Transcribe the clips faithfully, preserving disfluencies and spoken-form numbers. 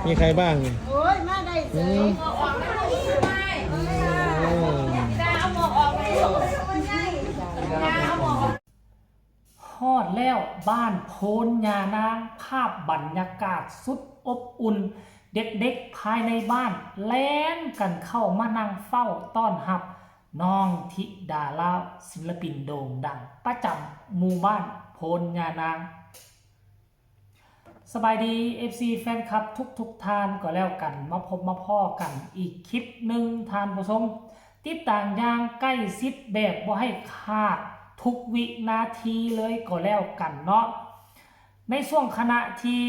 มีใครบ้างนี่ โอ้ย มาได้เฉย อืม ฮอดแล้วบ้านโพนย่านาง ภาพบรรยากาศสุดอบอุ่น เด็กๆภายในบ้านแล่นกันเข้ามานั่งเฝ้าต้อนรับ น้องธิดาลาว ศิลปินโด่งดังประจำหมู่บ้านโพนย่านาง สบายดี เอฟซี แฟนคลับทุกๆท่านก็แล้วกัน มาพบมาพ้อกันอีกคลิปหนึ่งท่านผู้ชม ติดตามอย่างใกล้ชิดแบบบ่ให้ขาดทุกวินาทีเลยก็แล้วกันเนาะ ในช่วงขณะที่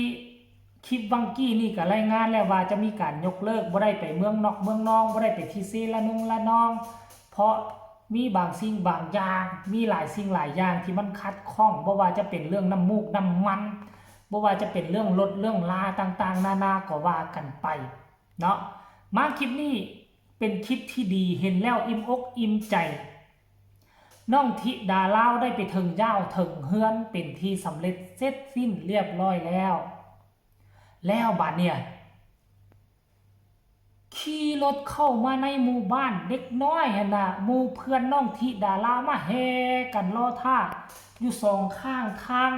คลิปวังกี้นี่ก็รายงานแล้วว่าจะมีการยกเลิก บ่ได้ไปเมืองนอกเมืองนอง บ่ได้ไปที่เซละนงละนอง เพราะมีบางสิ่งบางอย่าง มีหลายสิ่งหลายอย่างที่มันขัดข้อง บ่ว่าจะเป็นเรื่องน้ำมูกน้ำมัน บ่ว่าจะเป็นเรื่องรถเรื่องลาต่างๆนานาก็ว่ากันไปเนาะ มาคลิปนี้เป็นคลิปที่ดี เห็นแล้วอิ่มอกอิ่มใจ น้องธิดาลาวได้ไปเถิงเย้าเถิงเฮือนเป็นที่สำเร็จเสร็จสิ้นเรียบร้อยแล้ว แล้วบาดเนี่ย ขี่รถเข้ามาในหมู่บ้าน เด็กน้อยหั่นน่ะ หมู่เพื่อนน้องธิดาลาวมาแห่กันรอท่าอยู่สองข้างทาง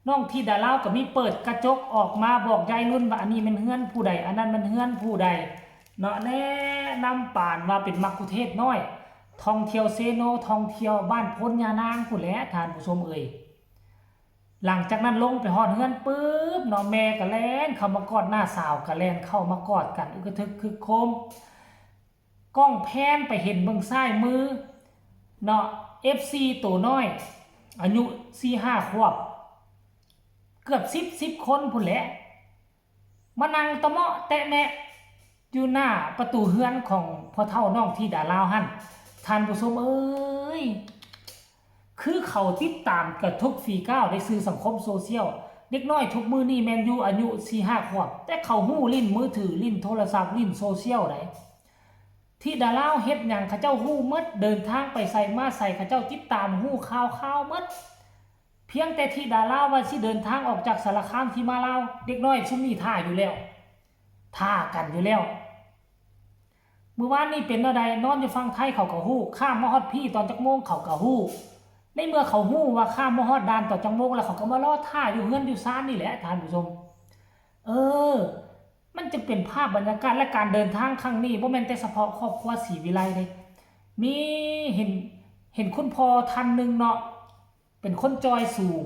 น้องธิดาลาวก็มีเปิดกระจกออกมาบอกยายรุ่นว่า อันนี้มันเฮือนผู้ใด อันนั้นมันเฮือนผู้ใด เนาะ แนะนำปานว่าเป็นมัคคุเทศก์น้อย ท่องเที่ยวเซโน ท่องเที่ยวบ้านโพนย่านางพู้นแหละท่านผู้ชมเอ่ย หลังจากนั้นลงไปฮอดเฮือนปุ๊บเนาะ แม่ก็แล่นเข้ามากอด น้าสาวก็แล่นเข้ามากอดกัน อึกกระทึกคึกโครม กล้องแพนไปเห็นเบิ่งซ้ายมือเนาะ เอฟซี ตัวน้อย อายุสี่ห้าขวบ เกือบสิบ สิบคนพู้นแหละ มานั่งตะเมาะแตะแมะอยู่หน้าประตูเฮือนของพ่อเฒ่าน้องธิดาลาวหั่น ท่านผู้ชมเอ้ย คือเขาติดตามกันทุกฝีก้าวในสื่อสังคมโซเชียล เด็กน้อยทุกมื้อนี้แม่นอยู่อายุสี่ห้าขวบ แต่เขาฮู้เล่นมือถือ เล่นโทรศัพท์ เล่นโซเชียลได๋ ธิดาลาวเฮ็ดหยังเขาเจ้าฮู้หมด เดินทางไปไสมาไสเขาเจ้าติดตามฮู้ข่าวๆหมด เพียงแต่ธิดาลาวว่าสิเดินทางออกจากสารคามที่มาลาว เด็กน้อยซุมนี้ท่าอยู่แล้ว ท่ากันอยู่แล้ว มื้อวานนี้เป็นแนวใด นอนอยู่ฝั่งไทยเขาก็ฮู้ ข้ามมาฮอดพี้ตอนจักโมงเขาก็ฮู้ ในเมื่อเขาฮู้ว่าข้ามมาฮอดด่านตอนจักโมง แล้วเขาก็มารอท่าอยู่เฮือนอยู่ซานนี่แหละท่านผู้ชม เออ มันจะเป็นภาพบรรยากาศ และการเดินทางครั้งนี้บ่แม่นแต่เฉพาะครอบครัวศรีวิไลเด้ มีเห็น เห็นคุณพ่อท่านหนึ่งเนาะ เป็นคนจอยสูง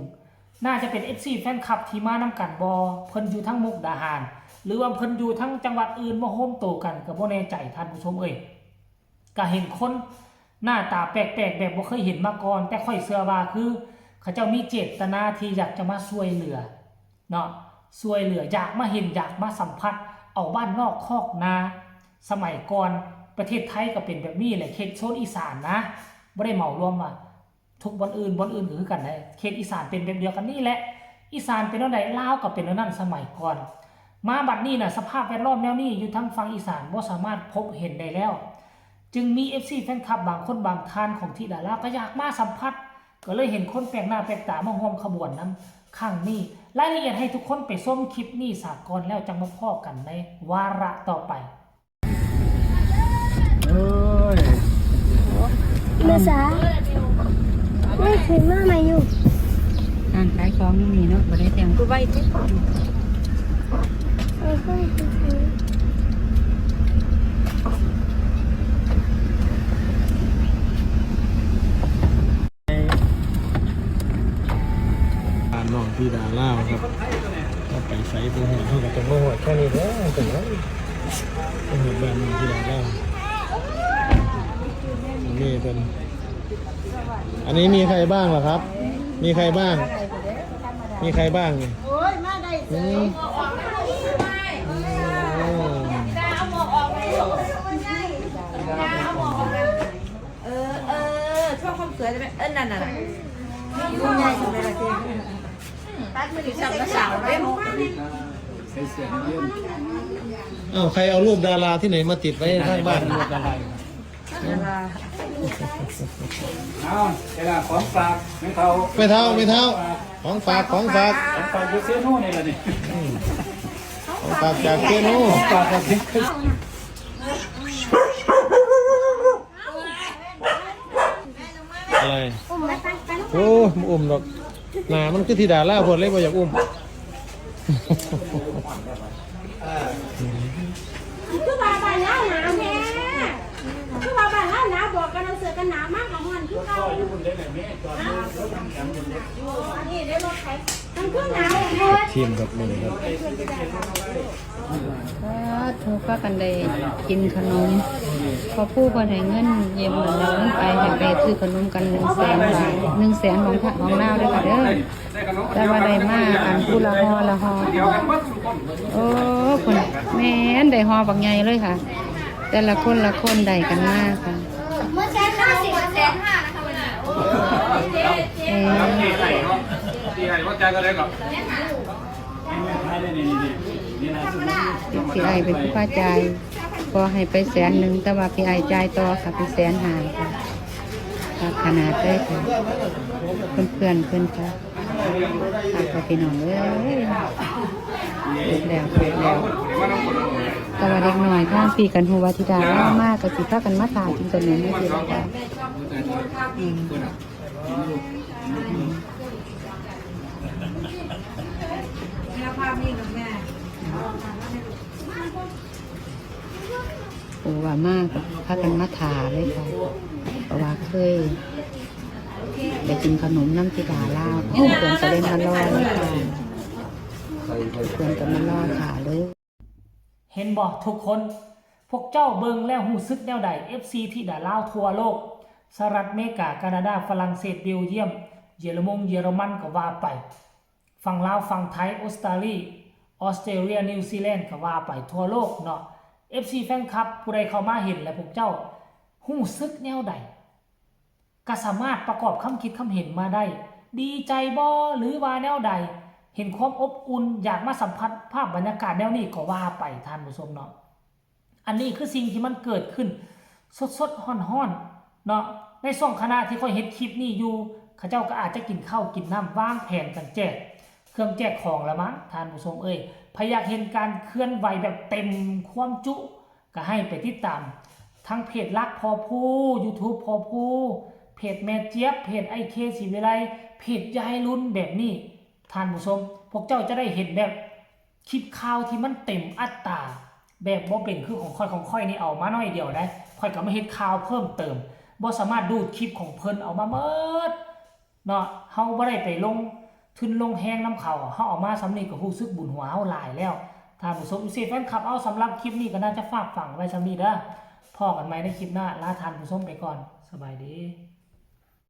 น่าจะเป็น เอฟซี แฟนคลับที่มานำกันบ่ เพิ่นอยู่ทางมุกดาหาร หรือว่าเพิ่นอยู่ทางจังหวัดอื่นมาโฮมโตกันก็บ่แน่ใจท่านผู้ชมเอ้ย ก็เห็นคนหน้าตาแปลกๆแบบบ่เคยเห็นมาก่อน แต่ข้อยเชื่อว่าคือเขาเจ้ามีเจตนาที่อยากจะมาช่วยเหลือเนาะ ช่วยเหลือ อยากมาเห็น อยากมาสัมผัส เอาบ้านนอกคอกนา สมัยก่อนประเทศไทยก็เป็นแบบนี้แหละ เขตโซนอีสานนะ บ่ได้เหมารวมว่า ทุกบ่อนอื่น บ่อนอื่นก็คือกันได้ เขตอีสานเป็นแบบเดียวกันนี่แหละ อีสานเป็นแนวใด ลาวก็เป็นแนวนั้นสมัยก่อน มาบัดนี้น่ะ สภาพแวดล้อมแนวนี้อยู่ทางฝั่งอีสานบ่สามารถพบเห็นได้แล้ว จึงมี เอฟซี แฟนคลับบางคนบางท่านของธิดาลาวก็อยากมาสัมผัส ก็เลยเห็นคนแปลกหน้าแปลกตามาร่วมขบวนนำครั้งนี้ รายละเอียดให้ทุกคนไปชมคลิปนี้ซะก่อน แล้วจั่งมาพ้อกันในวาระต่อไป เอ้ย เมษา ไม่ถึงมาใหม่อยู่ ร้านขายของอยู่นี่เนาะ บ่ได้แต่ง กูไว้ติ เออ ก็ไม่ถึง บ้านน้องธิดาลาวครับ เอาไปใส่บ่ฮู้ เฮาก็ต้องมาฮอดแค่นี้แหละ จังได๋ ไปฮอดบ้านน้องธิดาลาว นี่เป็น อันนี้มีใครบ้างเหรอครับ มีใครบ้าง มีใครบ้างนี่ โอ้ย มาได้เฉย อืม โอ้ เออ เออ ช่วงความสวยจะเป็น เออ นั่นน่ะ ตัดมือถือสาวเล่น เอ้า ใครเอารูปดาราที่ไหนมาติดไว้ข้างบ้าน เอา เวลาของฝาก ไม่เท่า ไม่เท่า ไม่เท่า ของฝาก ของฝาก ของฝากอยู่เซโน่นี่แหละนี่ อืม ปากจากเปียโน อะไร โอ้ยบ่อุ้มดอก หน้ามันคือธิดาลาวโพดเลย บ่อยากอุ้ม คือว่าบ้านลาวหนาวแท้ คือว่าบ้านลาวหนาว บอกกันเอาเสื้อกันหนาวมากกว่าฮ้อนคือเก่า อันนี้ได้รถไถ มันคือหนาวแท้ ทีมกับหนึ่งครับ สาธุ พากันได้กินขนม พอผู้เพิ่นให้เงิน เยี่ยมเหมือนเราเงินไป ให้ไปซื้อขนมกัน หนึ่งแสนบาท หนึ่งแสนของพระของลาวเด้อค่ะเด้อ แต่ว่าได้มาอันผู้ละห่อละห่อ โอ้ เพิ่นแม่นได้ห่อบักใหญ่เลยค่ะ แต่ละคนละคนได้กันมาค่ะ เมื่อแสนห้าสิบ แสนห้านะคะวันนี้ เออ ที่ให้ว่าใจก็ได้ก่อน พี่ไอเป็นผู้พาจ่าย ก็ให้ไปแสนหนึ่ง แต่ว่าพี่ไอจ่ายต่อค่ะ เป็นแสนห้าค่ะ ค่ะ ขนาดได้ค่ะ เพื่อนๆ เพื่อนค่ะ ค่ะ พี่น้องเอ้ย เปิดแล้ว เปิดแล้ว แต่ว่าเด็กน้อยทางพี่กันฮู้ว่าธิดาลาวมาก ก็สิพากันมาถ่ายกินขนมจังซี่ล่ะค่ะ อืม โอ้ ว่ามาก พากันมาถ่าเลยค่ะ เพราะว่าเคยได้กินขนมนำธิดาลาว เพิ่นก็เลยมารอเลยค่ะ เพิ่นก็มารอถ่าเลย เห็นบ่ทุกคน พวกเจ้าเบิ่งแล้วรู้สึกแนวใด เอฟซี ธิดาลาวทั่วโลก สหรัฐอเมริกา แคนาดา ฝรั่งเศส เบลเยียม เยอรมง เยอรมันก็ว่าไป ฝั่งลาว ฝั่งไทย ออสเตรเลีย ออสเตรเลีย นิวซีแลนด์ ก็ว่าไปทั่วโลกเนาะ เอฟซี แฟนคลับ ผู้ใดเข้ามาเห็นแล้วพวกเจ้ารู้สึกแนวใด ก็สามารถประกอบความคิดความเห็นมาได้ ดีใจบ่ หรือว่าแนวใด เห็นความอบอุ่น อยากมาสัมผัสภาพบรรยากาศแนวนี้ก็ว่าไป ท่านผู้ชมเนาะ อันนี้คือสิ่งที่มันเกิดขึ้นสดๆ ฮ้อนๆ เนาะ ในช่วงขณะที่ข้อยเฮ็ดคลิปนี้อยู่ เขาเจ้าก็อาจจะกินข้าวกินน้ำ วางแผนกันแจกเครื่องแจกของละมั้ง ท่านผู้ชมเอ้ย ไผอยากเห็นการเคลื่อนไหวแบบเต็มความจุ ก็ให้ไปติดตามทั้งเพจหลักพ่อผู้ YouTube พ่อผู้ เพจแม่เจี๊ยบ เพจไอเค ศรีวิไล เพจยายรุ่นแบบนี้ ท่านผู้ชม พวกเจ้าจะได้เห็นแบบคลิปข่าวที่มันเต็มอัตรา แบบบ่เป็นคือของข้อย ของข้อยนี่เอามาน้อยเดียวได้ ข้อยก็มาเฮ็ดข่าวเพิ่มเติม บ่สามารถดูดคลิปของเพิ่นเอามาหมด เนาะ เฮาบ่ได้ไปลงทุนลงแรงนำเขา เฮาเอามาส่ำนี้ก็รู้สึกบุญหัวเฮาหลายแล้ว ท่านผู้ชม เอฟซี แฟนคลับ เอา สำหรับคลิปนี้ก็น่าจะฝากฝังไว้ส่ำนี้เด้อ พ้อกันใหม่ในคลิปหน้า ลาท่านผู้ชมไปก่อน สบายดี